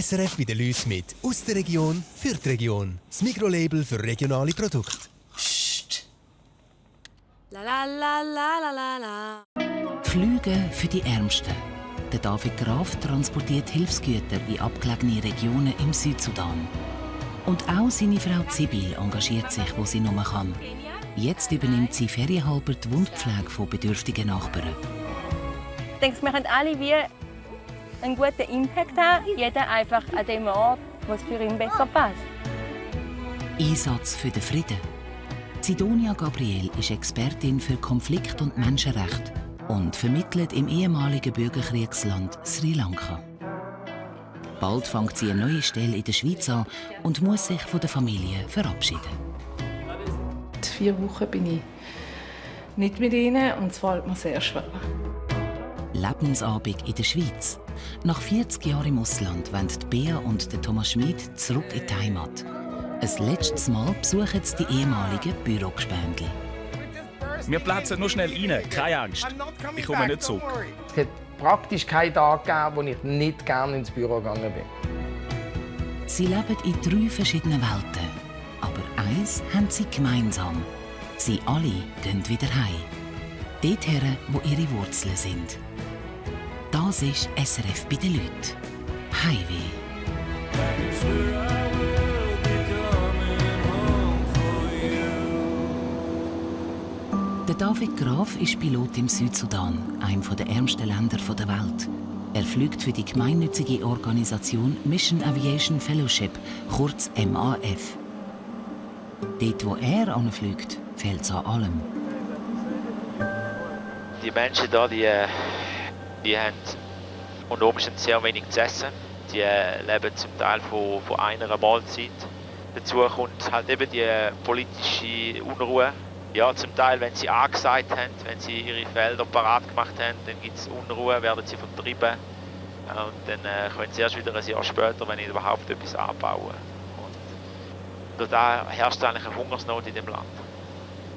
SRF bei den Leuten mit «Aus der Region für die Region». Das Mikrolabel für regionale Produkte. Psst. La la la la la la. Flüge für die Ärmsten. Der David Graf transportiert Hilfsgüter in abgelegene Regionen im Südsudan. Und auch seine Frau Zibil engagiert sich, wo sie nur kann. Jetzt übernimmt sie ferienhalber die Wundpflege von bedürftigen Nachbarn. Ich denke, wir können alle wie einen guten Impact haben. Jeder einfach an dem Ort, wo es für ihn besser passt. Einsatz für den Frieden. Sidonia Gabriel ist Expertin für Konflikt- und Menschenrechte und vermittelt im ehemaligen Bürgerkriegsland Sri Lanka. Bald fängt sie eine neue Stelle in der Schweiz an und muss sich von der Familie verabschieden. 4 Wochen bin ich nicht mit ihnen und es fällt mir sehr schwer. Lebensabend in der Schweiz. Nach 40 Jahren im Ausland wollen Bea und der Thomas Schmid zurück in die Heimat. Ein letztes Mal besuchen sie die ehemaligen Bürogespendli. Wir platzen nur schnell rein, keine Angst. Ich komme nicht zurück. Es hat praktisch keinen Tag gegeben, wo ich nicht gerne ins Büro gegangen bin. Sie leben in 3 verschiedenen Welten. Aber eins haben sie gemeinsam. Sie alle gehen wieder heim. Dorthin, wo ihre Wurzeln sind. Das ist SRF bei den Leuten. Heimweh. Der David Graf ist Pilot im Südsudan, einem der ärmsten Länder der Welt. Er fliegt für die gemeinnützige Organisation Mission Aviation Fellowship, kurz MAF. Dort, wo er anfliegt, fehlt es an allem. Die Menschen hier, die haben unter Umständen sehr wenig zu essen. Die leben zum Teil von einer Mahlzeit. Dazu kommt halt eben die politische Unruhe. Ja, zum Teil, wenn sie angesagt haben, wenn sie ihre Felder parat gemacht haben, dann gibt es Unruhe, werden sie vertrieben. Und dann können sie erst wieder ein Jahr später, wenn sie überhaupt etwas anbauen. Und durch das herrscht eigentlich eine Hungersnot in dem Land.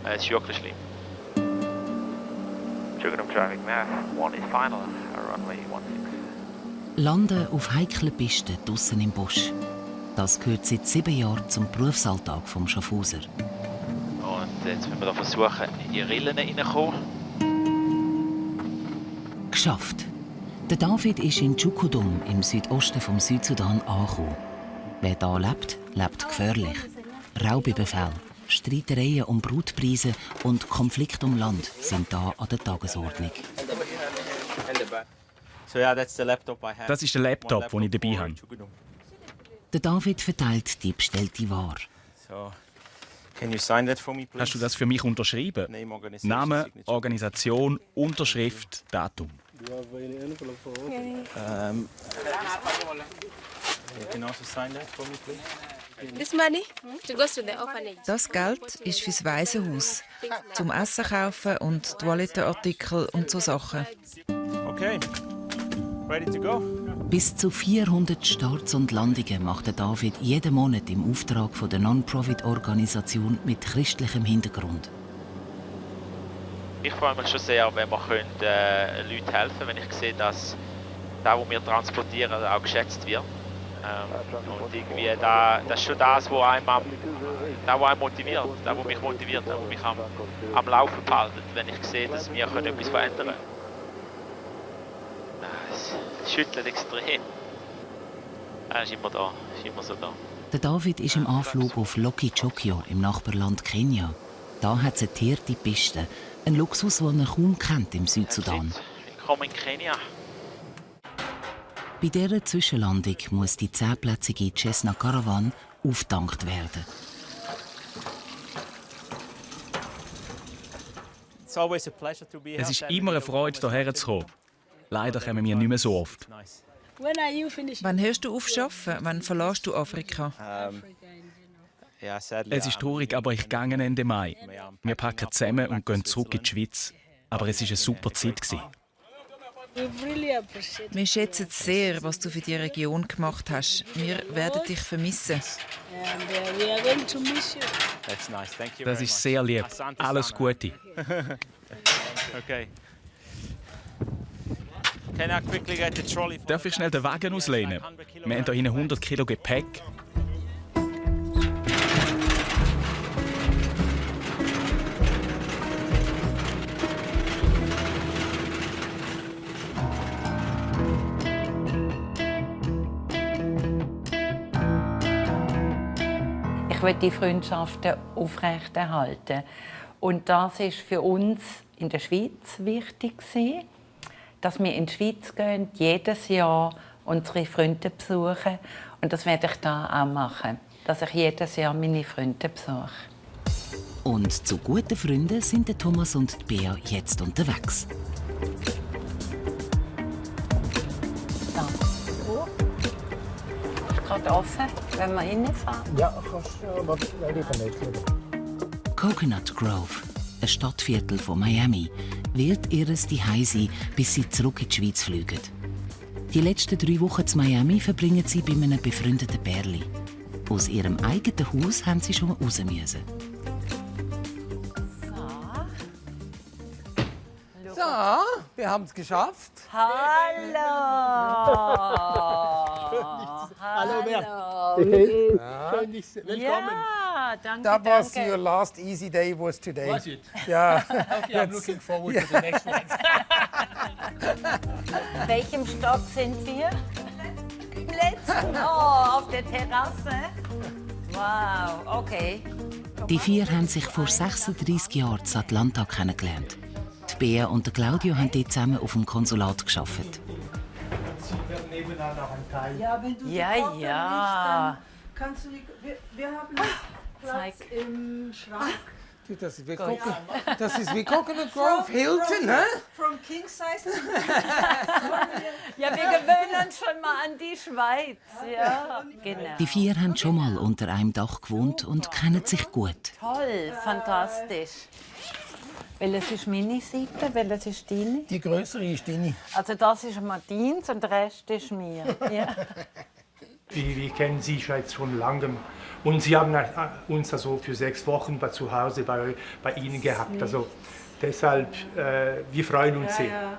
Es ist wirklich schlimm. Traffic Math 1 is final, runway 16. Landen auf heiklen Pisten draussen im Busch. Das gehört seit 7 Jahren zum Berufsalltag des Schaffhauser. Und jetzt müssen wir versuchen, in die Rillen hineinzukommen. Geschafft. Der David ist in Tschukudum im Südosten vom Südsudan angekommen. Wer hier lebt, lebt gefährlich. Raubüberfälle, Streitereien um Brutpreise und Konflikte um Land sind hier an der Tagesordnung. Das ist der Laptop, den ich dabei habe. Der David verteilt die bestellte Ware. Hast du das für mich unterschrieben? Name, Organisation, Unterschrift, Datum. Das Geld ist fürs Waisenhaus, zum Essen kaufen und Toilettenartikel und so Sachen. Okay, ready to go? Bis zu 400 Starts und Landungen macht der David jeden Monat im Auftrag von der Non-Profit-Organisation mit christlichem Hintergrund. Ich freue mich schon sehr, wenn wir Leuten helfen können, wenn ich sehe, dass das, was wir transportieren, auch geschätzt wird. Und irgendwie das ist schon das, was einem motiviert, das, was mich motiviert, das, was mich am Laufen hält, wenn ich sehe, dass wir etwas verändern können. Es schüttelt extrem. Er ist immer da, ist immer so da. Der David ist im Anflug auf Lokichokio im Nachbarland Kenia. Da hat es eine teerte Piste, ein Luxus, den er kaum kennt im Südsudan. Willkommen in Kenia. Bei dieser Zwischenlandung muss die 10-plätzige Cessna Caravan aufgetankt werden. Es ist immer eine Freude, hierher zu kommen. Leider kommen wir nicht mehr so oft. Wann hörst du auf zu arbeiten? Wann verlässt du Afrika? Es ist traurig, aber ich gehe Ende Mai. Wir packen zusammen und gehen zurück in die Schweiz. Aber es war eine super Zeit. Wir schätzen sehr, was du für die Region gemacht hast. Wir werden dich vermissen. Das ist sehr lieb. Alles Gute. Darf ich schnell den Wagen auslehnen? Wir haben hier 100 Kilo Gepäck. Ich will die Freundschaften aufrechterhalten. Und das ist für uns in der Schweiz wichtig, dass wir in die Schweiz gehen, jedes Jahr unsere Freunde besuchen. Und das werde ich da auch machen, dass ich jedes Jahr meine Freunde besuche. Und zu guten Freunden sind der Thomas und die Bea jetzt unterwegs. Da. Ist gerade offen, wenn wir reinfahren? Ja, kannst du, aber lieber nicht. Coconut Grove, ein Stadtviertel von Miami, wird ihres Zuhause sein, bis sie zurück in die Schweiz fliegen. Die letzten 3 Wochen in Miami verbringen sie bei einem befreundeten Pärchen. Aus ihrem eigenen Haus haben sie schon raus müssen. So, wir haben es geschafft. Hallo! Hallo, Bea. Schön, dich willkommen. Ja, danke, That was danke. your last easy day was today. Was it? Yeah. Okay, I'm looking forward to the next one. In welchem Stock sind wir? Im letzten. Oh, auf der Terrasse. Wow, okay. Die 4 haben sich vor 36 Jahren in Atlanta kennengelernt. Die Bea und der Claudio haben dort zusammen auf dem Konsulat gearbeitet. Ja, wenn du Ja, die Koffer ja. nicht, dann kannst du wir haben Platz im Schrank. Du, das ist wie Coconut Grove Hilton, ne? From King Size to Ja, wir gewöhnen uns schon mal an die Schweiz. Ja, genau. Die 4 haben schon mal unter einem Dach gewohnt und kennen sich gut. Toll, fantastisch. Welches ist meine Seite, welches ist deine? Die größere ist deine. Also das ist Martins und der Rest ist mir. Ja. Wir kennen Sie jetzt schon lange. Und Sie haben uns also für 6 Wochen zu Hause bei Ihnen gehabt. Also deshalb, wir freuen uns sehr. Ja.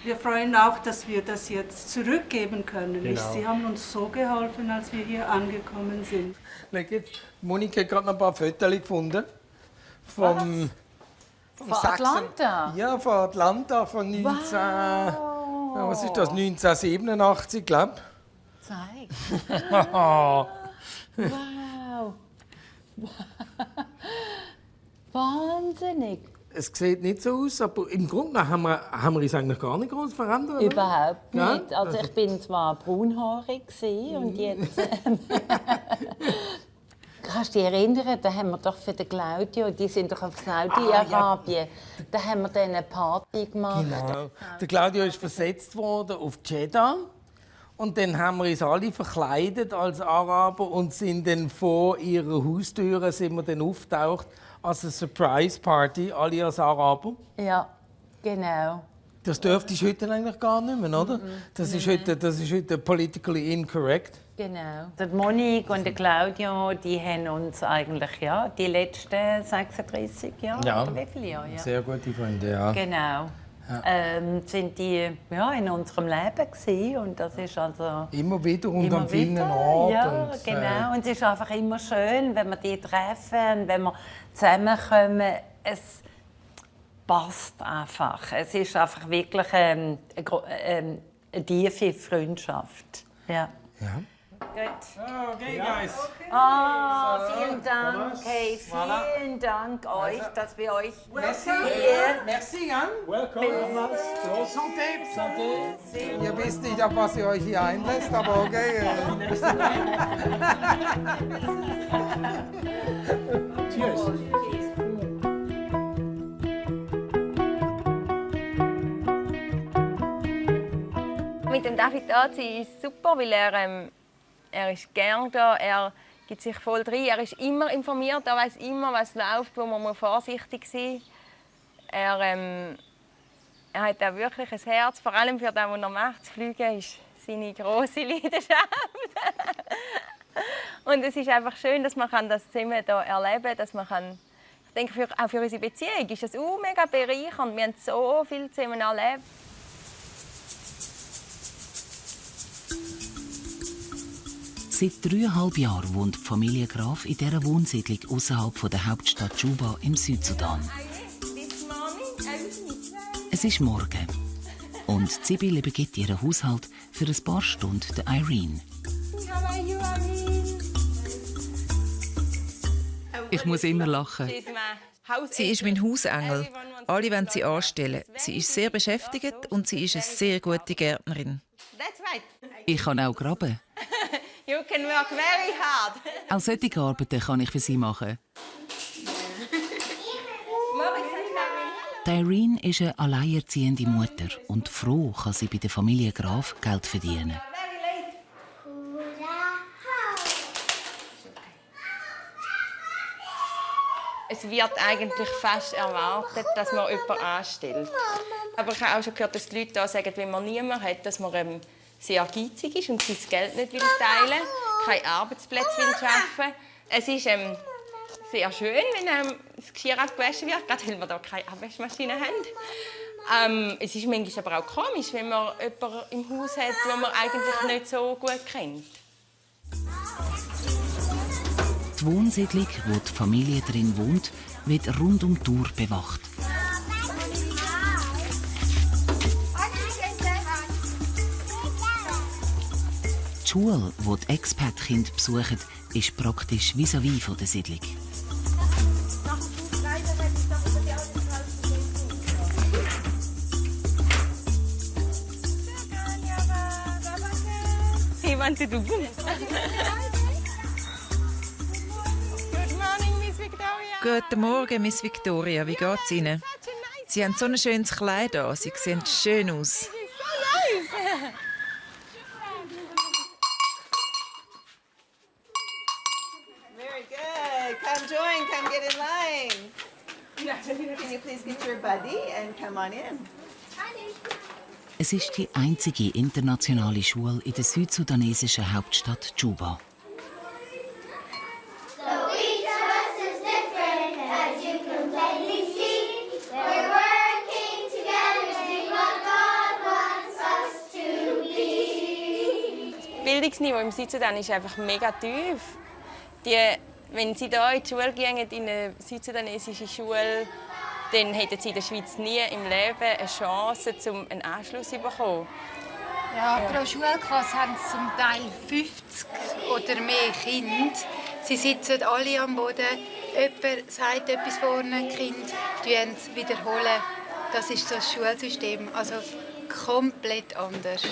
Wir freuen auch, dass wir das jetzt zurückgeben können. Genau. Sie haben uns so geholfen, als wir hier angekommen sind. Monika hat gerade noch ein paar Fotos gefunden. Von Atlanta? Ja, von Atlanta, von 19... Wow. Ja, was ist das? 1987, glaube ich. Zeig. Wow. Wow. Wahnsinnig. Es sieht nicht so aus, aber im Grunde haben wir uns eigentlich gar nicht groß verändert. Oder? Überhaupt Ja? nicht. Also ich bin zwar braunhaarig und jetzt... Kannst du dich erinnern, da haben wir doch für den Claudio, die sind doch auf Saudi-Arabien, da haben wir dann eine Party gemacht. Genau. Der Claudio ist versetzt worden auf Jeddah. Und dann haben wir uns alle verkleidet als Araber und sind dann vor ihrer Haustür auftaucht als eine Surprise-Party, alle als Araber. Ja, genau. Das dürfte ich heute eigentlich gar nicht mehr, oder? Das ist heute politically incorrect. Genau. Die Monique und der Claudio, die haben uns eigentlich die letzten 36 Jahre, Ja. oder wie viele Jahre? Ja. Sehr gute Freunde, ja. Genau. Sind die in unserem Leben gewesen. Und das ist also Immer wieder und immer an vielen wieder. Orten. Ja, genau. Und es ist einfach immer schön, wenn wir die treffen und wenn wir zusammenkommen. Es passt einfach. Es ist einfach wirklich eine tiefe Freundschaft. Ja. Ja. Gut. Okay, guys. Vielen Dank. Hey, vielen Dank euch, dass wir euch Merci. hier... Merci, Jan. Welcome. Santé. Santé. Ihr wisst nicht, auf was ihr euch hier einlässt, aber okay. Cheers. Mit dem David Azi ist super, weil er ist gern da, er gibt sich voll rein, er ist immer informiert, er weiß immer, was läuft, wo man vorsichtig sein muss. Er hat auch wirklich ein Herz, vor allem für das, was er macht. Das Fliegen ist seine grosse Leidenschaft. Und es ist einfach schön, dass man das zusammen hier erleben kann, dass man ich denke, auch für unsere Beziehung ist das mega bereichernd. Wir haben so viel zusammen erlebt. Seit 3,5 Jahren wohnt die Familie Graf in dieser Wohnsiedlung außerhalb der Hauptstadt Juba im Südsudan. Es ist morgen und Sibyl übergibt ihren Haushalt für ein paar Stunden der Irene. Ich muss immer lachen. Sie ist mein Hausengel. Alle wollen sie anstellen. Sie ist sehr beschäftigt und sie ist eine sehr gute Gärtnerin. Ich kann auch graben. You can work very hard. Auch solche Arbeiten kann ich für sie machen. Die Irene ist eine alleinerziehende Mutter und froh kann sie bei der Familie Graf Geld verdienen. Es wird eigentlich fast erwartet, dass man jemanden anstellt. Aber ich habe auch schon gehört, dass die Leute da sagen, wenn man niemanden hat, dass man sehr geizig ist und sein Geld nicht teilen will, keine Arbeitsplätze schaffen will. Es ist sehr schön, wenn das Geschirr abgewaschen wird, gerade weil wir hier keine Abwaschmaschine haben. Es ist manchmal aber auch komisch, wenn man jemanden im Haus hat, den man eigentlich nicht so gut kennt. Die Wohnsiedlung, wo die Familie drin wohnt, wird rund um die Uhr bewacht. Die Schule, die die Expat-Kinder besuchen, ist praktisch vis-à-vis von der Siedlung. He wanted to boom. Guten Morgen, Miss Victoria. Wie geht's Ihnen? Sie haben so ein schönes Kleid an. Sie sehen schön aus. Very good. Come join. Come get in line. Can you please get your buddy and come on in? Es ist die einzige internationale Schule in der südsudanesischen Hauptstadt Juba. Das Bildungsniveau im Südsudan ist einfach mega tief. Wenn Sie hier in die Schule gehen, in eine südsudanesische Schule, dann hätten Sie in der Schweiz nie im Leben eine Chance, einen Anschluss zu bekommen. Ja, pro Schulklasse haben sie zum Teil 50 oder mehr Kinder. Sie sitzen alle am Boden. Jemand sagt etwas vorne, die Kinder wiederholen. Das ist so das Schulsystem. Also komplett anders.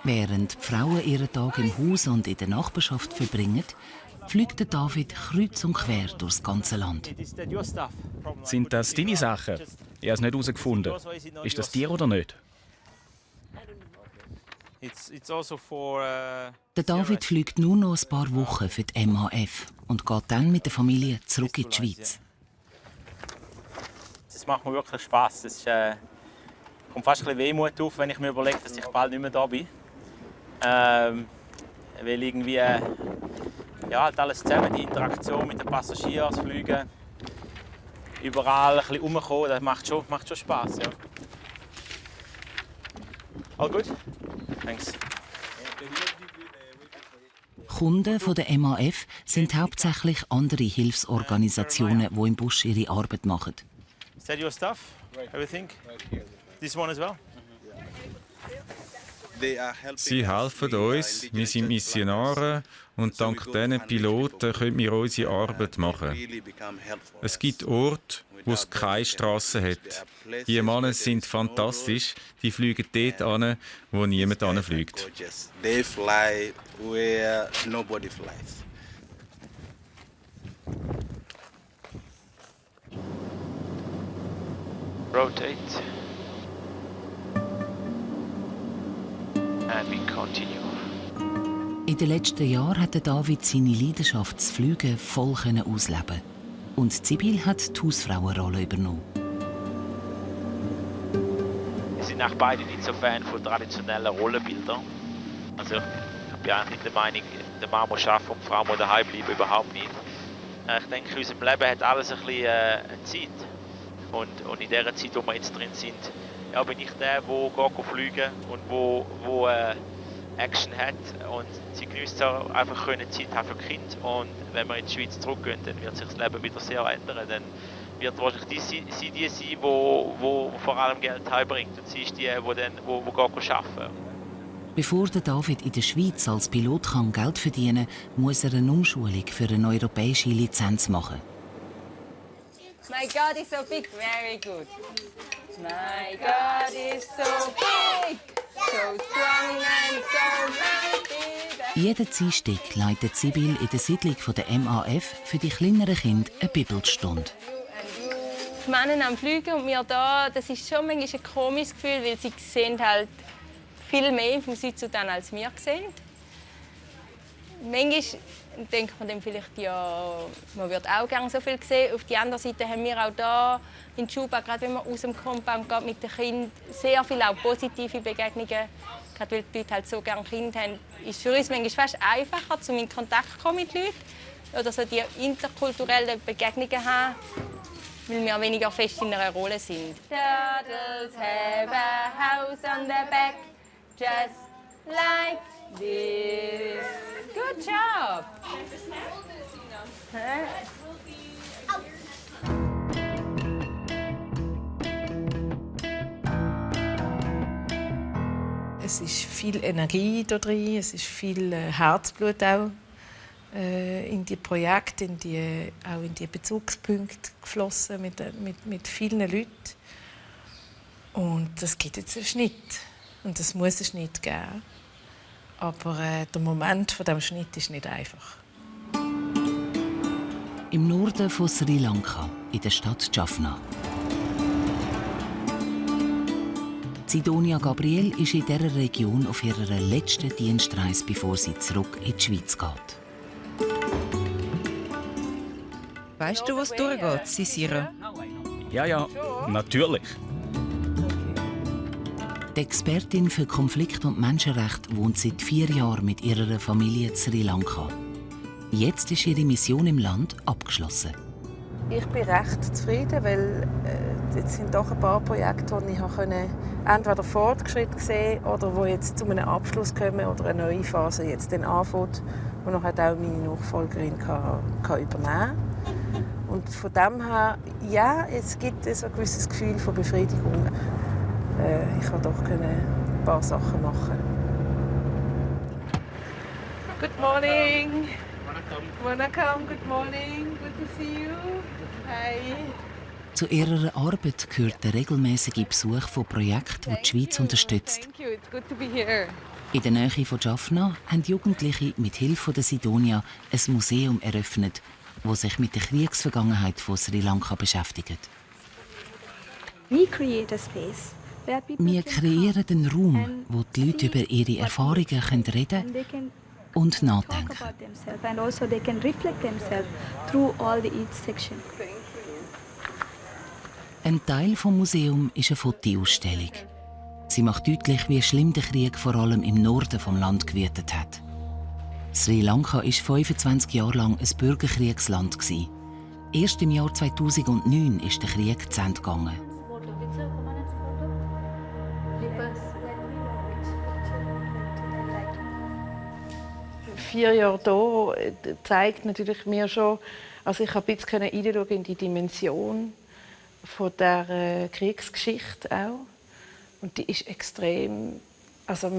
Während die Frauen ihren Tag im Haus und in der Nachbarschaft verbringen, fliegt David kreuz und quer durchs ganze Land. Sind das deine Sachen? Ich habe es nicht herausgefunden. Ist das dir oder nicht? Der David fliegt nur noch ein paar Wochen für die MAF und geht dann mit der Familie zurück in die Schweiz. Es macht mir wirklich Spass. Es kommt fast ein bisschen Wehmut auf, wenn ich mir überlege, dass ich bald nicht mehr da bin. Weil irgendwie halt alles zusammen, die Interaktion mit den Passagieren, das Fliegen, überall ein bisschen rumkommen, das macht schon Spass. Ja. All gut? Thanks. Kunden der MAF sind hauptsächlich andere Hilfsorganisationen, die im Busch ihre Arbeit machen. Is that your stuff? Everything? This one as well? Sie helfen uns, wir sind Missionare und dank diesen Piloten können wir unsere Arbeit machen. Es gibt Orte, wo es keine Strasse hat. Die Männer sind fantastisch, die fliegen dort hin, wo niemand hinfliegt. They fly where nobody flies. Rotate. And we continue. In den letzten Jahren hat David seine Leidenschaft das Fliegen voll ausleben. Und Sibyl hat die Hausfrauenrolle übernommen. Wir sind auch beide nicht so Fan von traditionellen Rollenbildern. Also ich bin eigentlich der Meinung, der Mann muss arbeiten und die Frau muss daheim bleiben, überhaupt nicht. Ich denke, in unserem Leben hat alles ein bisschen eine Zeit. Und in dieser Zeit, wo wir jetzt drin sind, bin ich der, der fliegen und wo Action hat und sie genießt auch einfach Zeit haben für Kind. Und wenn wir in die Schweiz zurückgehen, dann wird sich das Leben wieder sehr ändern. Dann wird wahrscheinlich sie die sein, die vor allem Geld heimbringt und sie ist die geht arbeiten. Bevor der David in der Schweiz als Pilot Geld verdienen kann, muss er eine Umschulung für eine europäische Lizenz machen. My God is so big, very good. My God is so big, so strong and so mighty. Jeden Dienstag leitet Sibyl in der Siedlung der MAF für die kleineren Kinder eine Bibelstunde. Die Männer am Fliegen und wir da, das ist schon manchmal ein komisches Gefühl, weil sie sehen halt viel mehr vom Südsudan als wir sehen. Manchmal denkt man dann vielleicht, ja, man würde auch gerne so viel sehen. Auf der anderen Seite haben wir auch hier in Juba, gerade wenn man aus dem Compound geht mit den Kindern, sehr viele auch positive Begegnungen. Gerade weil die Leute halt so gerne Kinder haben, ist es für uns manchmal fast einfacher, um in Kontakt zu kommen mit Leuten. Oder so die interkulturellen Begegnungen haben, weil wir weniger fest in einer Rolle sind. Turtles have a house on their back, just like this. Good job. Es ist viel Energie da drin, es ist viel Herzblut auch in die Projekte, auch in die Bezugspunkte geflossen mit vielen Leuten. Und das gibt jetzt einen Schnitt. Und es muss einen Schnitt geben. Aber der Moment von diesem Schnitt ist nicht einfach. Im Norden von Sri Lanka, in der Stadt Jaffna. Sidonia Gabriel ist in dieser Region auf ihrer letzten Dienstreise, bevor sie zurück in die Schweiz geht. Weißt du, was durchgeht, Sisira? Ja, natürlich. Die Expertin für Konflikt- und Menschenrechte wohnt seit 4 Jahren mit ihrer Familie in Sri Lanka. Jetzt ist ihre Mission im Land abgeschlossen. Ich bin recht zufrieden, weil jetzt sind doch ein paar Projekte, die ich entweder Fortschritt gesehen oder wo jetzt zu einem Abschluss kommen oder eine neue Phase jetzt dann anfängt, die noch auch meine Nachfolgerin kann übernehmen kann. Und von dem her, ja, es gibt ein gewisses Gefühl von Befriedigung. Ich konnte doch ein paar Sachen machen. Good morning. Welcome. Good morning. Good to see you. Hi. Zu ihrer Arbeit gehört der regelmäßige Besuch von Projekten, die die Schweiz unterstützt. Thank you. It's good to be here. In der Nähe von Jaffna haben Jugendliche mit Hilfe der Sidonia ein Museum eröffnet, das sich mit der Kriegsvergangenheit von Sri Lanka beschäftigt. We create a space. Wir kreieren einen Raum, wo die Leute über ihre Erfahrungen reden können und nachdenken. Ein Teil des Museums ist eine Fotoausstellung. Sie macht deutlich, wie schlimm der Krieg vor allem im Norden des Landes gewütet hat. Sri Lanka war 25 Jahre lang ein Bürgerkriegsland. Erst im Jahr 2009 ist der Krieg zu Ende gegangen. 4 Jahre hier zeigt natürlich mir schon, also ich habe ein bisschen reinschauen in die Dimension von der Kriegsgeschichte auch. Und die ist extrem, also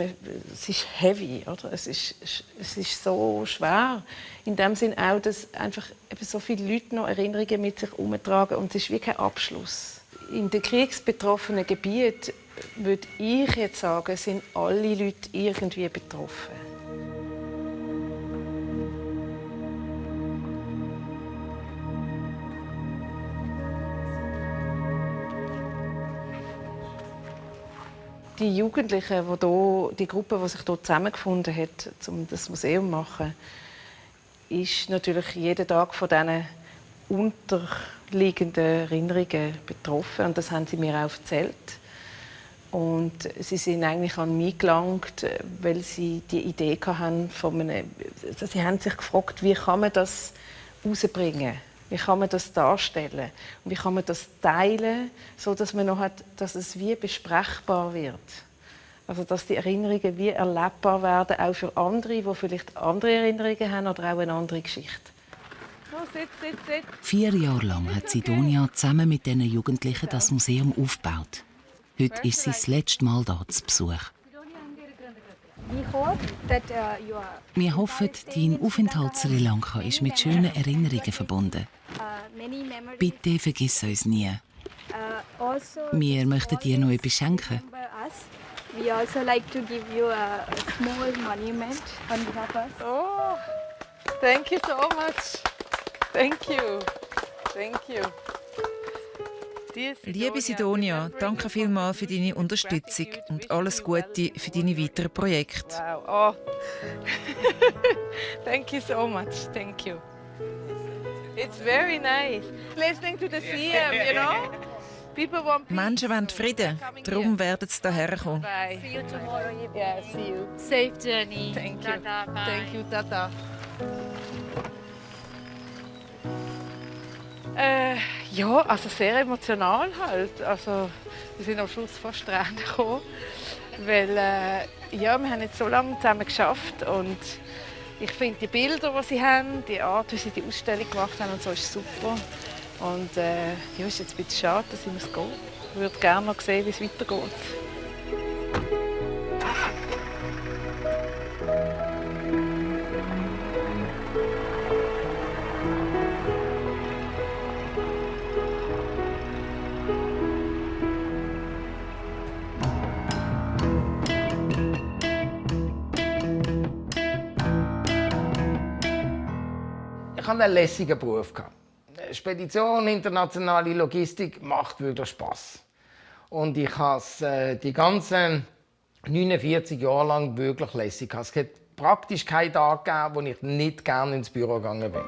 es ist heavy, oder? Es ist so schwer. In dem Sinn auch, dass einfach eben so viele Leute noch Erinnerungen mit sich herumtragen und es ist wie kein Abschluss. In den kriegsbetroffenen Gebieten würde ich jetzt sagen, sind alle Leute irgendwie betroffen. Die Jugendlichen, die Gruppe, die sich hier zusammengefunden hat, um das Museum zu machen, ist natürlich jeden Tag von diesen unterliegenden Erinnerungen betroffen. Und das haben sie mir auch erzählt. Und sie sind eigentlich an mich gelangt, weil sie die Idee hatten, sie haben sich gefragt, wie kann man das herausbringen? Wie kann man das darstellen? Und wie kann man das teilen, so dass man noch hat, dass es wie besprechbar wird? Also dass die Erinnerungen wie erlebbar werden, auch für andere, die vielleicht andere Erinnerungen haben oder auch eine andere Geschichte. 4 Jahre lang hat Sidonia zusammen mit diesen Jugendlichen das Museum aufgebaut. Heute ist sie das letzte Mal hier zu Besuch. Wir hoffen, dein Aufenthalt Sri Lanka ist mit schönen Erinnerungen verbunden. Bitte vergiss uns nie. Wir möchten dir noch etwas schenken. We also like to give you a small monument on behalf of us. Oh, thank you so much. Thank you. Thank you. Liebe Sidonia, danke vielmals für deine Unterstützung und alles Gute für deine weiteren Projekte. Wow. Oh. Thank you so much. Thank you. It's very nice. Listening to the sea, you know? People want peace. Menschen wollen Frieden, darum werden sie hierher kommen. See you tomorrow. Yeah, see you. Safe journey. Thank you. Tata, bye. Thank you, Tata. Ja, also sehr emotional halt. Also, wir sind am Schluss fast Tränen gekommen, weil ja, wir haben jetzt so lange zusammen geschafft und ich finde die Bilder, die sie haben, die Art, wie sie die Ausstellung gemacht haben und so, ist super. Und ja, ist jetzt ein bisschen schade, dass ich muss gehen. Ich würde gerne noch sehen, wie es weitergeht. Ich hatte einen lässigen Beruf. Spedition, internationale Logistik macht wirklich Spass. Und ich habe es die ganzen 49 Jahre lang wirklich lässig. Es hat praktisch keinen Tag gegeben, wo ich nicht gerne ins Büro gegangen bin.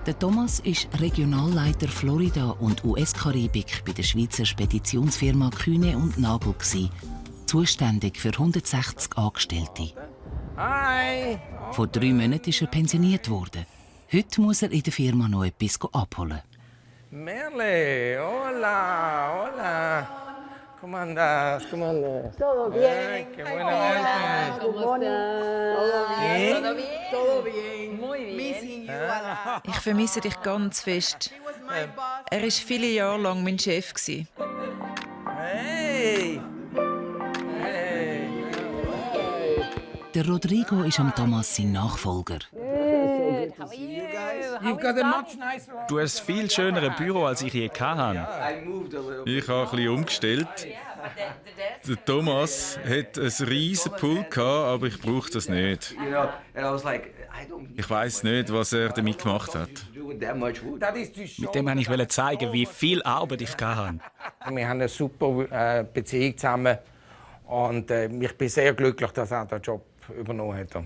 Der Thomas ist Regionalleiter Florida und US-Karibik bei der Schweizer Speditionsfirma Kühne und Nagel gsi, zuständig für 160 Angestellte. Hi! Vor 3 Monaten ist er pensioniert worden. Heute muss er in der Firma noch etwas abholen. Merle, hola, hola. ¿Cómo andas? ¿Cómo andas? Todo bien. Ay, qué buena verte. ¿Cómo estás? ¿Todo bien? Todo bien. Muy bien. Missing you a lot. Ich vermisse dich ganz fest. Er war viele Jahre lang mein Chef. Hey! Hey! Der Rodrigo ist am Thomas sein Nachfolger. Du hast ein viel schöneres Büro, als ich je hatte. Ich habe ein bisschen umgestellt. Der Thomas hatte ein riesiges Pool, aber ich brauche das nicht. Ich weiss nicht, was er damit gemacht hat. Mit dem wollte ich zeigen, wie viel Arbeit ich hatte. Wir haben eine super Beziehung zusammen. Und ich bin sehr glücklich, dass er den Job übernommen hat.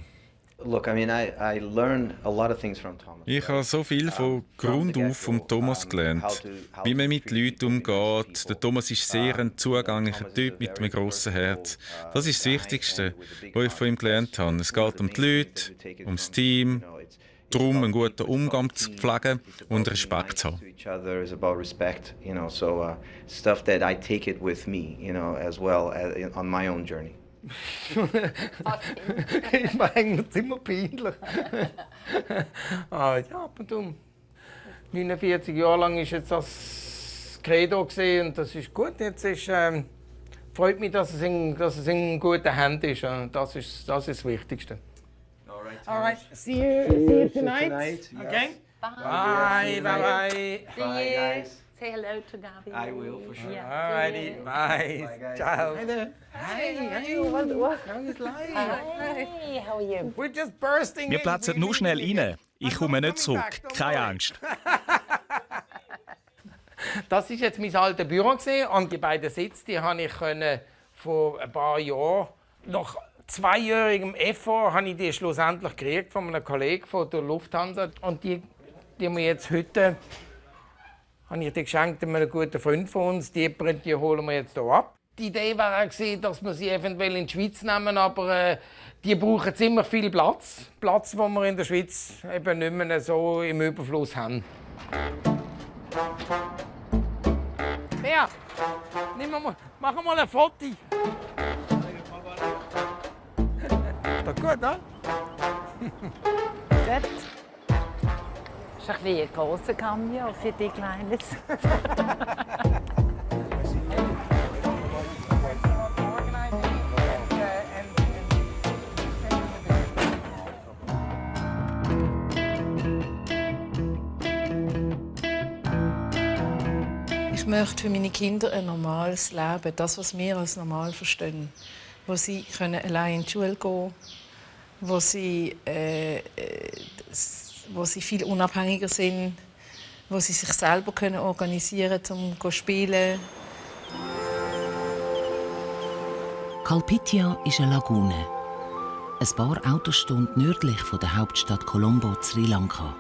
Look, I mean, I learned a lot of things from Thomas. Ich habe so viel von Grund auf vom Thomas gelernt, wie man mit Leuten umgeht. Der Thomas ist sehr ein zugänglicher Typ mit einem grossen Herz. Das ist das Wichtigste, was ich von ihm gelernt habe. Es geht um die Leute, um das Team, darum einen guten Umgang zu pflegen und Respekt zu haben. It's about respect, so stuff that I take it with me, as well on my own journey. Ist mir eigentlich immer peinlich. Ja, ab und zu. 49 Jahre lang war jetzt das Credo und das ist gut. Jetzt freut mich, dass es in guten Händen ist. Das ist das Wichtigste. All right. See you tonight. Okay. Bye. Bye. Bye, guys. Say hello to Gabi. I will, for sure. Yeah. Alrighty, bye. Bye, guys. Ciao. Hi there. Hey, what? How is life? Hi, how are you? We're just bursting. Wir platzen nur schnell rein. Ich komme nicht zurück. Keine Angst. Das war jetzt mein altes Büro und die beiden Sitze, die habe ich vor ein paar Jahren, nach 2-jährigem Effort, habe ich die schlussendlich gekriegt von einem Kollegen von der Lufthansa und die wir jetzt heute habe ich die geschenkt einem guten Freund von uns. Die holen wir jetzt hier ab. Die Idee war auch, dass wir sie eventuell in die Schweiz nehmen, aber die brauchen ziemlich viel Platz. Platz, den wir in der Schweiz eben nicht mehr so im Überfluss haben. Bea, mach mal ein Foto. Das gut, ne? Das ist ein bisschen ein grosser Cameo für die Kleinen. Ich möchte für meine Kinder ein normales Leben, das, was wir als normal verstehen. Wo sie allein in die Schule gehen können, wo sie viel unabhängiger sind, wo sie sich selber organisieren können, um zu spielen. Kalpitia ist eine Lagune. Ein paar Autostunden nördlich von der Hauptstadt Colombo, Sri Lanka.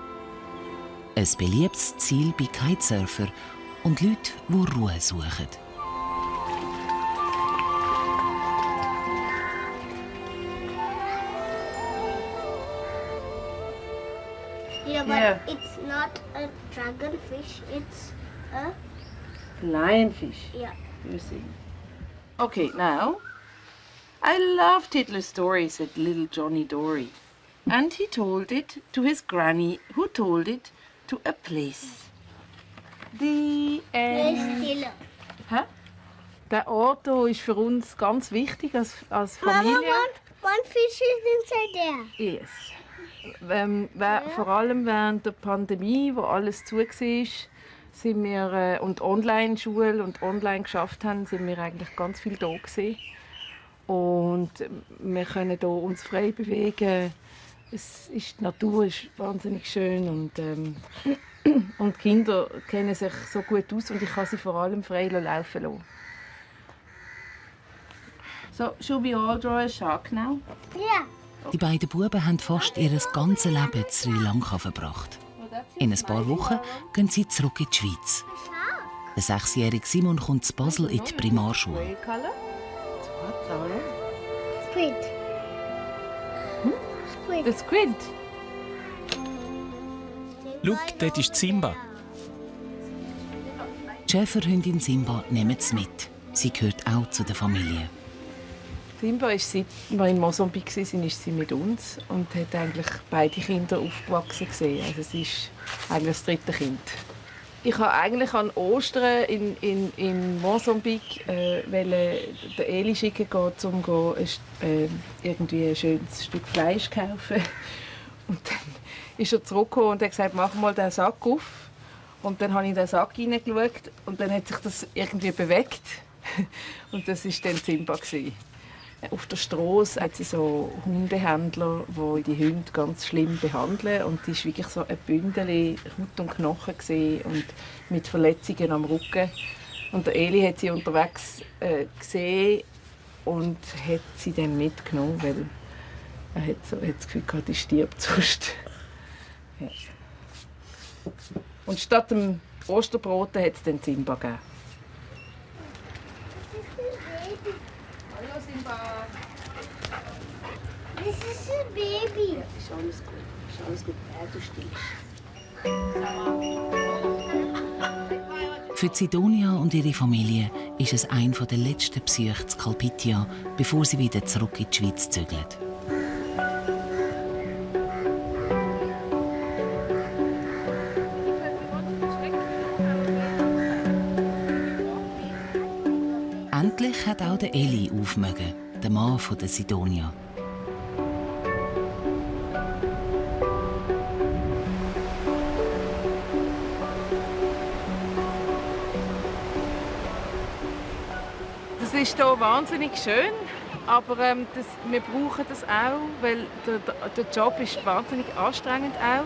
Ein beliebtes Ziel bei Kitesurfern und Leuten, die Ruhe suchen. Yeah, but it's not a dragonfish, it's a Lionfish. Yeah. You see. Okay, now, I loved Hitler's story, said little Johnny Dory. And he told it to his granny, who told it to a place. The Stille. Hä? Der Ort hier ist für uns ganz wichtig als Familie. Mama, one fish is inside there. Yes. Vor allem während der Pandemie, wo alles zu war, sind wir und Online-Schule und online geschafft haben, sind wir eigentlich ganz viel da gewesen. Und wir können hier uns frei bewegen. Die Natur ist wahnsinnig schön und die Kinder kennen sich so gut aus und ich kann sie vor allem frei laufen lassen. So, should we all draw a shark now? Yeah. Die beiden Buben haben fast ihr ganzes Leben in Sri Lanka verbracht. In ein paar Wochen gehen sie zurück in die Schweiz. Der 6-jährige Simon kommt zu Basel in die Primarschule. Squid. The squid. Schau, dort ist Simba. Die Schäferhündin Simba nehmen sie mit. Sie gehört auch zu der Familie. Simba ist, seit wir in Mosambik waren, ist sie mit uns und hat eigentlich beide Kinder aufgewachsen gesehen. Also sie ist eigentlich das dritte Kind. Ich habe eigentlich an Ostern in Mosambik den Eli schicken, um irgendwie ein schönes Stück Fleisch zu kaufen. Und dann ist er zurückgekommen und hat gesagt, mach mal den Sack auf. Und dann habe ich in den Sack hineingeschaut und dann hat sich das irgendwie bewegt. Und das war dann Simba. Auf der Straße hat sie so Hundehändler, die die Hunde ganz schlimm behandeln. Und die war wirklich so ein Bündel Haut und Knochen und mit Verletzungen am Rücken. Und der Eli hat sie unterwegs gesehen und hat sie dann mitgenommen, weil er hat das Gefühl gehabt, die stirbt sonst. Ja. Und statt dem Osterbroten hat es dann Simba gegeben. Hallo Simba. Das ist ein Baby. Ja, ist alles gut. Ist alles gut. Du stillst. Für Sidonia und ihre Familie ist es einer der letzten Besuche zu Kalpitia, bevor sie wieder zurück in die Schweiz zügeln. Endlich hat auch der Eli aufmögen, der Mann von der Sidonia. Es ist hier wahnsinnig schön, aber wir brauchen das auch, weil der Job ist wahnsinnig anstrengend auch.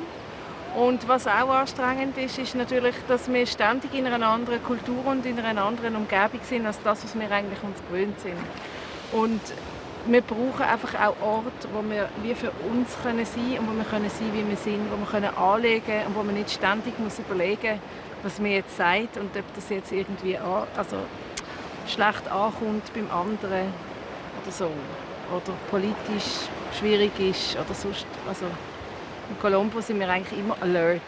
Und was auch anstrengend ist, ist natürlich, dass wir ständig in einer anderen Kultur und in einer anderen Umgebung sind, als das, was wir eigentlich uns gewöhnt sind. Und wir brauchen einfach auch Orte, wo wir wie für uns sein können und wo wir können sein, wie wir sind, wo wir können anlegen und wo man nicht ständig muss überlegen, was mir jetzt sagt und ob das jetzt irgendwie schlecht ankommt beim anderen oder so. Oder politisch schwierig ist oder sonst. Also in Colombo sind wir eigentlich immer alert.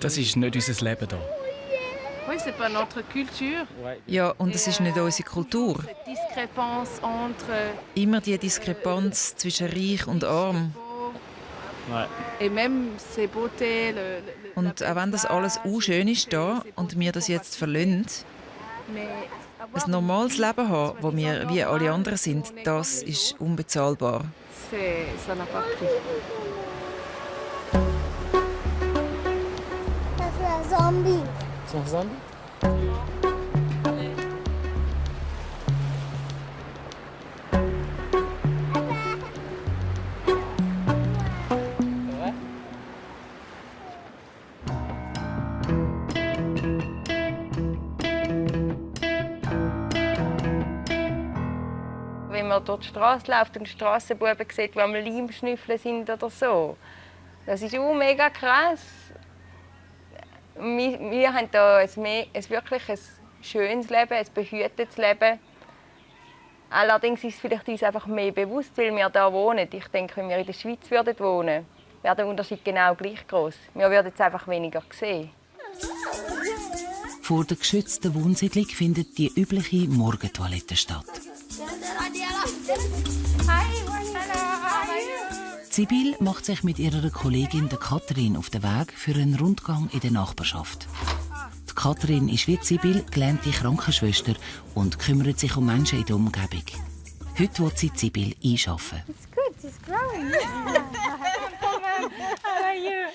Das ist nicht unser Leben hier. Oui, c'est pas notre culture. Ja, und es ist nicht unsere Kultur. Immer die Diskrepanz zwischen reich und arm. Und auch wenn das alles schön ist hier und wir das jetzt verlassen, ein normales Leben haben, wo wir wie alle anderen sind, das ist unbezahlbar. Das ist ein Zombie. Ist das ein Zombie? Wenn man durch die Straße läuft und Strassenbuben sieht, die am Leim schnüffeln sind oder so. Das ist auch mega krass. Wir haben hier wirklich ein schönes Leben, ein behütetes Leben. Allerdings ist es vielleicht uns einfach mehr bewusst, weil wir hier wohnen. Ich denke, wenn wir in der Schweiz wohnen würden, wäre der Unterschied genau gleich groß. Wir würden es einfach weniger sehen. Vor der geschützten Wohnsiedlung findet die übliche Morgentoilette statt. Sibyl macht sich mit ihrer Kollegin der Katrin auf den Weg für einen Rundgang in der Nachbarschaft. Die Katrin ist wie Sibyl gelernte Krankenschwester und kümmert sich um Menschen in der Umgebung. Heute will sie Sibyl einschaffen. It's good, it's growing. How are you?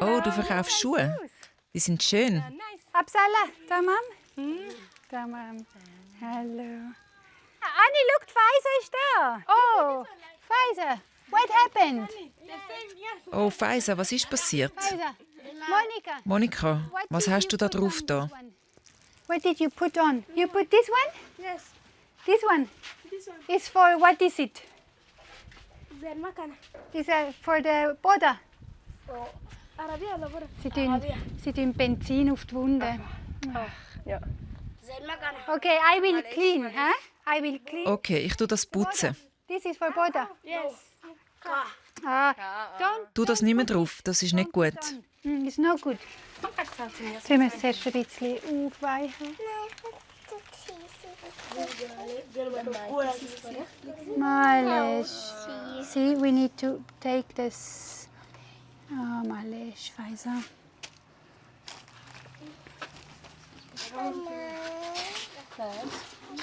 Oh, du verkaufst Schuhe? Die sind schön. Absala, tamam? Tamam. Hello. Annie, look, Pfizer ist da. Oh, Pfizer. What happened? Oh, Pfizer, was ist passiert? Pfizer. Monica. Monika, was hast du da drauf da? What did you put on? You put this one? Yes. This one? Is for, what is it? Zermakana. Is for the Boda. Arabia oder Boda? Sie tun Benzin auf die Wunde. Ja. Zermakana. Okay, I will clean, huh? I will clean. Okay, ich tue das putzen. This is for Boda. Yes. Don't. Tu das nicht mehr drauf, das ist nicht gut. It's no good. Sie müssen es erst ein bisschen aufweichen. Malesh. See, we need to take this. Oh, Malesh, Pfizer.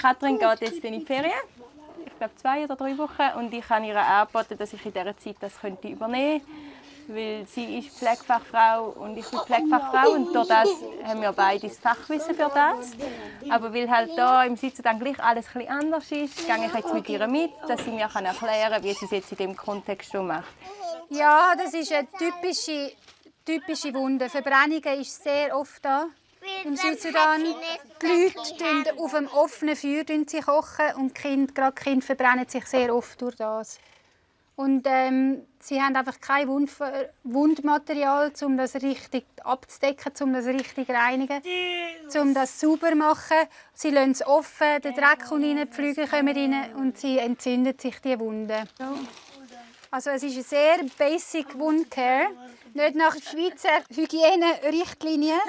Katrin geht jetzt in die Ferien. Ich glaube 2 oder 3 Wochen. Und ich habe ihr angeboten, dass ich in dieser Zeit das übernehmen könnte. Weil sie ist Pflegefachfrau und ich bin Pflegefachfrau. Und durch das haben wir beide das Fachwissen für das. Aber weil halt da im Sitzen dann gleich alles ein bisschen anders ist, gehe ich jetzt mit ihr mit, dass sie mir erklären kann, wie sie es jetzt in diesem Kontext so macht. Ja, das ist eine typische Wunde. Verbrennungen ist sehr oft da. Im Südsudan die Leute auf dem offenen Feuer kochen und die Kinder verbrennen sich sehr oft durch das. Und sie haben einfach kein Wundmaterial, um das richtig abzudecken, um das richtig zu reinigen, um das sauber zu machen. Sie lassen es offen, der Dreck kommt rein, die Flüge kommen rein und sie entzünden sich die Wunden. Also es ist eine sehr basic Wundcare, nicht nach Schweizer Hygienerichtlinien,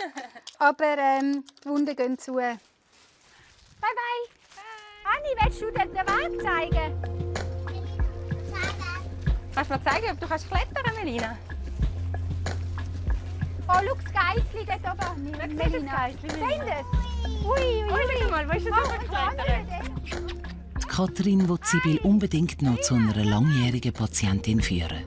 aber die Wunden gehen zu. Bye bye. Anni, willst du dir den Weg zeigen? Kannst du mir zeigen, ob du klettern, Melina? Oh, schau, das Geissli dort oben. Seht ihr das Geissli? Seht ihr das? Ui. Schau mal, wo ist das hochgeklettert? Die Katrin will Sibyl unbedingt noch zu einer langjährigen Patientin führen.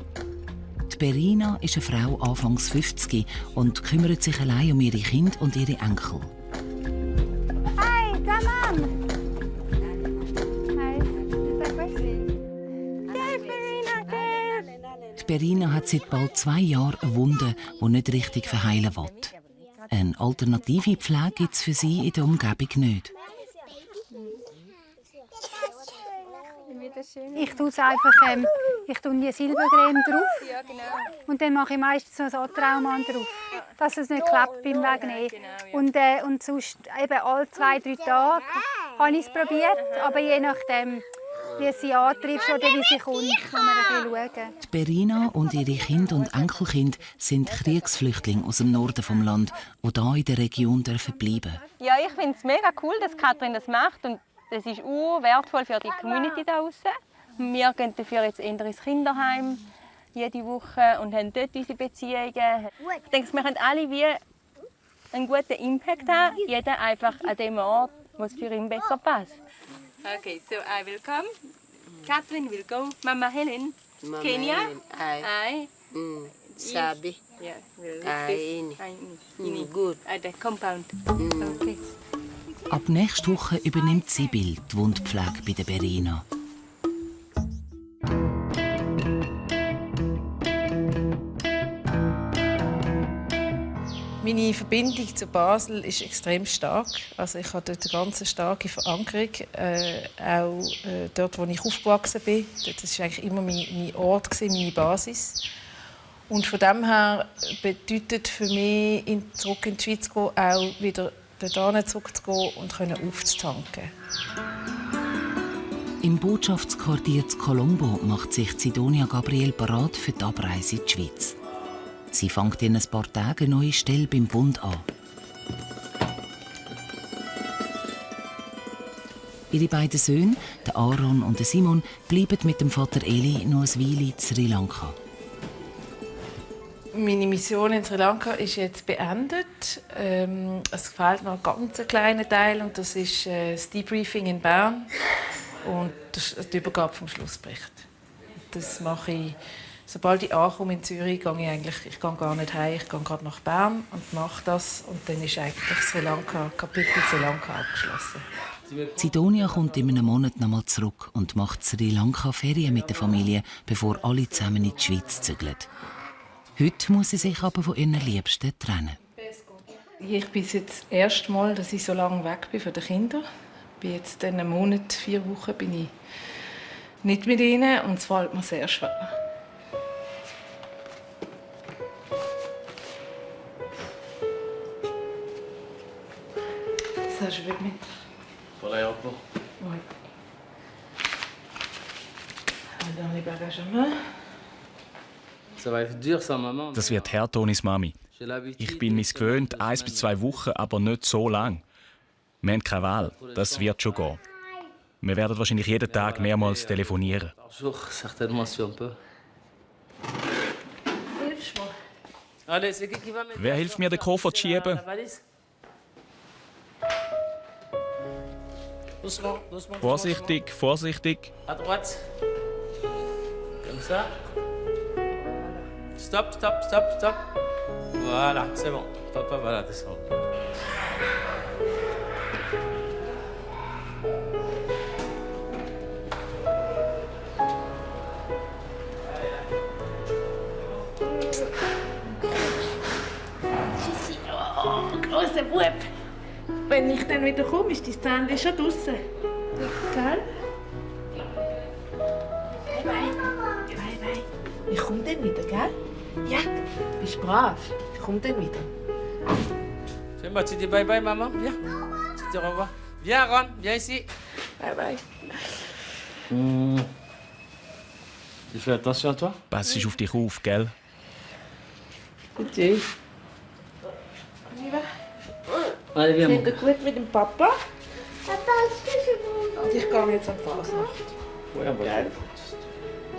Die Berina ist eine Frau anfangs 50 und kümmert sich allein um ihre Kinder und ihre Enkel. Hi, tamam. Die Die Berina hat seit bald 2 Jahren eine Wunde, die nicht richtig verheilen will. Eine alternative Pflege gibt es für sie in der Umgebung nicht. Ich tue es einfach, ich tue die Silbercreme drauf und dann mache ich meistens noch so Trauma drauf, dass es nicht klappt beim Wegnehmen. Und sonst eben alle 2-3 Tage habe ich es probiert, aber je nachdem, wie es sie antrifft oder wie sie kommt, muss man ein bisschen schauen. Die Berina und ihre Kinder und Enkelkinder sind Kriegsflüchtlinge aus dem Norden des Landes, die hier in der Region bleiben dürfen. Ja, ich finde es mega cool, dass Katrin das macht. Und das ist wertvoll für die Community da draussen. Wir gehen dafür jetzt eher ins Kinderheim jede Woche und haben dort unsere Beziehungen. Ich denke, wir können alle wie einen guten Impact haben. Jeder einfach an dem Ort, wo es für ihn besser passt. Okay, so I will come. Katrin will go. Mama Helen. Mama Kenya. Helen. Sabi. Yeah, we'll ini. Good. At the compound. Okay. Ab nächster Woche übernimmt Sibyl die Wundpflege bei der Berina. Meine Verbindung zu Basel ist extrem stark. Also ich habe dort eine ganz starke Verankerung. Auch dort, wo ich aufgewachsen bin. Das war eigentlich immer mein Ort, meine Basis. Und von dem her bedeutet für mich, zurück in die Schweiz zu gehen, auch wieder dorthin zurückzugehen und aufzutanken. Im Botschaftsquartier zu Colombo macht sich Sidonia Gabriel bereit für die Abreise in die Schweiz. Sie fängt in ein paar Tagen eine neue Stelle beim Bund an. Ihre beiden Söhne, der Aaron und der Simon, bleiben mit dem Vater Eli noch eine Weile in Sri Lanka. Meine Mission in Sri Lanka ist jetzt beendet. Es fehlt noch ein ganz kleiner Teil und das ist das Debriefing in Bern und die Übergabe vom Schlussbericht. Das mache ich, sobald ich ankomme in Zürich, gehe ich gar nicht heim, ich gehe gerade nach Bern und mache das und dann ist eigentlich Kapitel Sri Lanka abgeschlossen. Sidonia kommt in einem Monat noch mal zurück und macht Sri Lanka Ferien mit der Familie, bevor alle zusammen in die Schweiz zügeln. Heute muss sie sich aber von ihren Liebsten trennen. Ich bin jetzt das erste Mal, dass ich so lange weg bin von den Kindern. Ich bin jetzt in einem Monat, 4 Wochen, bin ich nicht mit ihnen und es fällt mir sehr schwer. Ça, je vais mettre. Pour l'aéroport. Oui. Dans les bagages à main. Das wird hart, Tonis Mami. Ich bin mich gewöhnt, 1 bis 2 Wochen, aber nicht so lang. Wir haben keine Wahl, das wird schon gehen. Wir werden wahrscheinlich jeden Tag mehrmals telefonieren. Wer hilft mir, den Koffer zu schieben? Vorsichtig, vorsichtig. Stop, stop, stop, stop. Voilà, c'est bon. Papa va la descendre. Oh, grosser Bub. Wenn ich dann wieder komme, ist dein Zähnchen schon draussen. Gell? Bye, bye. Bye, bye. Ich komme dann wieder, gell? Ja, bist brav. Ich komme dann wieder. C'est moi, tu dis bye bye, maman. Viens. Tu dis au revoir. Viens, Ron, viens ici. Bye bye. Tu fais attention à toi? Pass auf dich auf, gell? Gute. Allez, viens. Geht gut mit dem Papa? Und ich gehe jetzt an die Fasnacht. Ouais, on va Gell?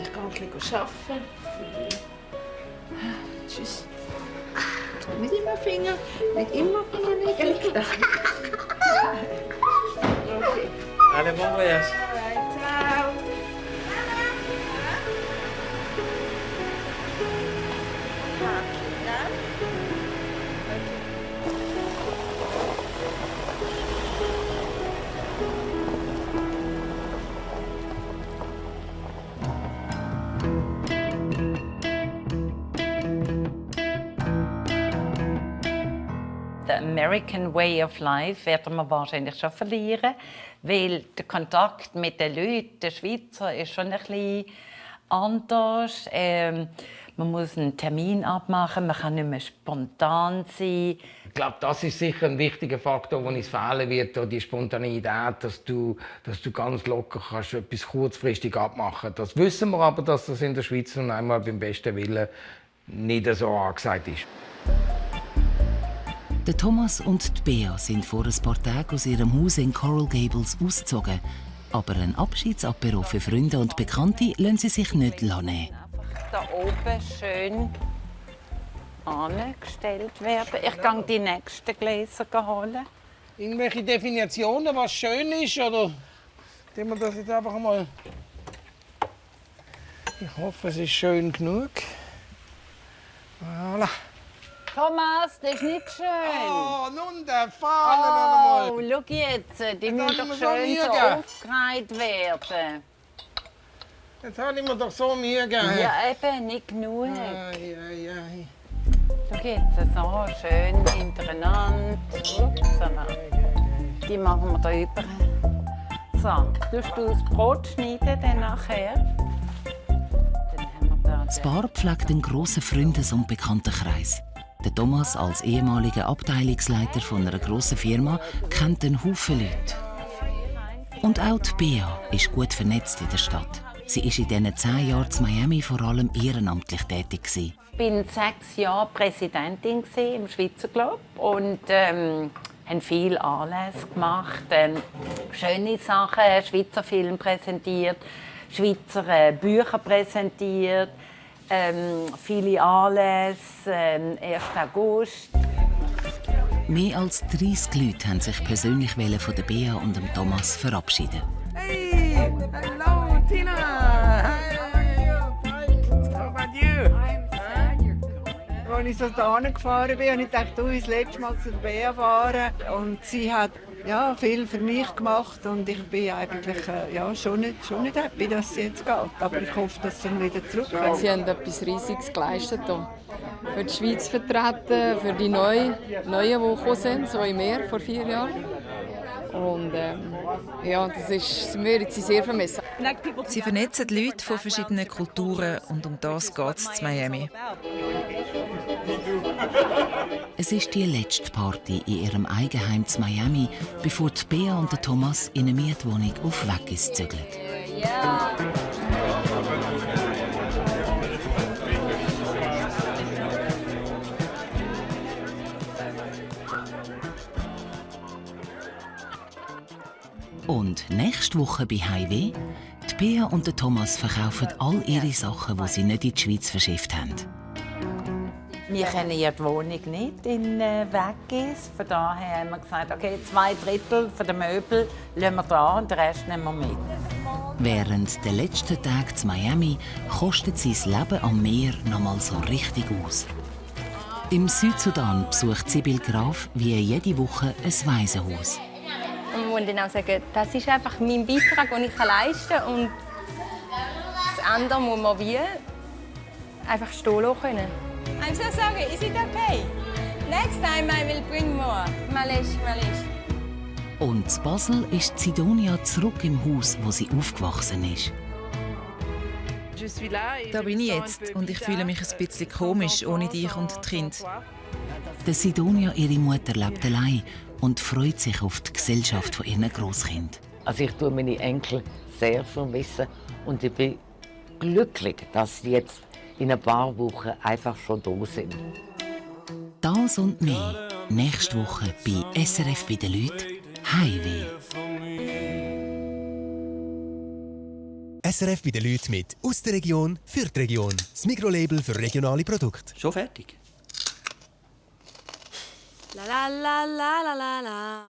Ich gehe ein bisschen arbeiten. Tschüss. Nicht immer Finger, nicht immer Fingernägel. Okay. Allez, bon voyage. Ciao. American Way of Life werden wir wahrscheinlich schon verlieren, weil der Kontakt mit den Leuten, den Schweizer, ist schon ein bisschen anders. Man muss einen Termin abmachen, man kann nicht mehr spontan sein. Ich glaube, das ist sicher ein wichtiger Faktor, der uns fehlen wird, die Spontaneität, dass du ganz locker kannst etwas kurzfristig abmachen. Das wissen wir aber, dass das in der Schweiz und einmal beim besten Willen nicht so angesagt ist. Der Thomas und die Bea sind vor ein paar Tagen aus ihrem Haus in Coral Gables ausgezogen. Aber ein Abschiedsapero für Freunde und Bekannte lassen sie sich nicht nehmen. Da oben schön angestellt werden. Ich gehe die nächsten Gläser holen. Irgendwelche Definitionen, was schön ist, oder tun wir das jetzt einfach mal? Ich hoffe, es ist schön genug. Voilà. Thomas, das ist nicht schön. Oh, nun der Fahne oh, schau jetzt, die müssen doch schön so aufgereiht werden. Jetzt habe ich mir doch so Mühe gegeben. Ja, eben, nicht genug. Ei. Schau jetzt, so schön hintereinander. Die machen wir da über. So, tust du das Brot schneiden dann nachher? Das Paar pflegt einen grossen Freundes- und Bekanntenkreis. Der Thomas, als ehemaliger Abteilungsleiter von einer grossen Firma, kennt einen Haufen Leute. Und auch die Bea ist gut vernetzt in der Stadt. Sie war in diesen 10 Jahren in Miami vor allem ehrenamtlich tätig. Ich war 6 Jahre Präsidentin im Schweizer Club und haben viele Anlässe gemacht. Schöne Sachen, Schweizer Film präsentiert, Schweizer Bücher präsentiert, viele Anlässe, 1. August. Mehr als 30 Leute haben sich persönlich von der Bea und dem Thomas verabschieden. Hey, hello, Tina. How about you? Als ich so hierher gefahren bin, habe ich gedacht, du, das letzte Mal zu der Bea fahren. Und sie hat viel für mich gemacht und ich bin eigentlich schon nicht happy, dass sie jetzt geht. Aber ich hoffe, dass sie wieder zurückkommt. Sie haben etwas Riesiges geleistet hier. Für die Schweiz vertreten, für die Neuen, die gekommen sind, so im Meer vor 4 Jahren. Und das werden sie sehr vermissen. Sie vernetzen Leute von verschiedenen Kulturen und um das geht es in Miami. Es ist die letzte Party in ihrem Eigenheim in Miami, bevor die Bea und der Thomas in eine Mietwohnung auf Wackes zügeln. Und nächste Woche bei Highway, die Bea und der Thomas verkaufen all ihre Sachen, die sie nicht in die Schweiz verschifft haben. Wir kennen ja die Wohnung nicht in Wackes. Von daher haben wir gesagt, okay, 2/3 der Möbel lassen wir da und den Rest nehmen wir mit. Während der letzten Tage in Miami kostet sein Leben am Meer noch mal so richtig aus. Im Südsudan besucht Sibyl Graf wie jede Woche ein Waisenhaus. Und muss dann auch sagen, das ist einfach mein Beitrag, den ich leisten kann. Und das andere muss man wie einfach stehen lassen können. I'm so sorry. Is it okay? Next time I will bring more. Malish. Und in Basel ist Sidonia zurück im Haus, wo sie aufgewachsen ist. Da bin ich jetzt und ich fühle mich ein bisschen komisch ohne dich und die Kinder. Der Sidonia, ihre Mutter, lebt allein und freut sich auf die Gesellschaft von ihren Grosskind. Also ich tue meine Enkel sehr vermissen und ich bin glücklich, dass sie jetzt in ein paar Wochen einfach schon da sind. Das und mehr nächste Woche bei SRF bei den Leuten Highway. SRF bei den Leuten mit aus der Region für die Region. Das Mikrolabel für regionale Produkte. Schon fertig? La la la la la la la.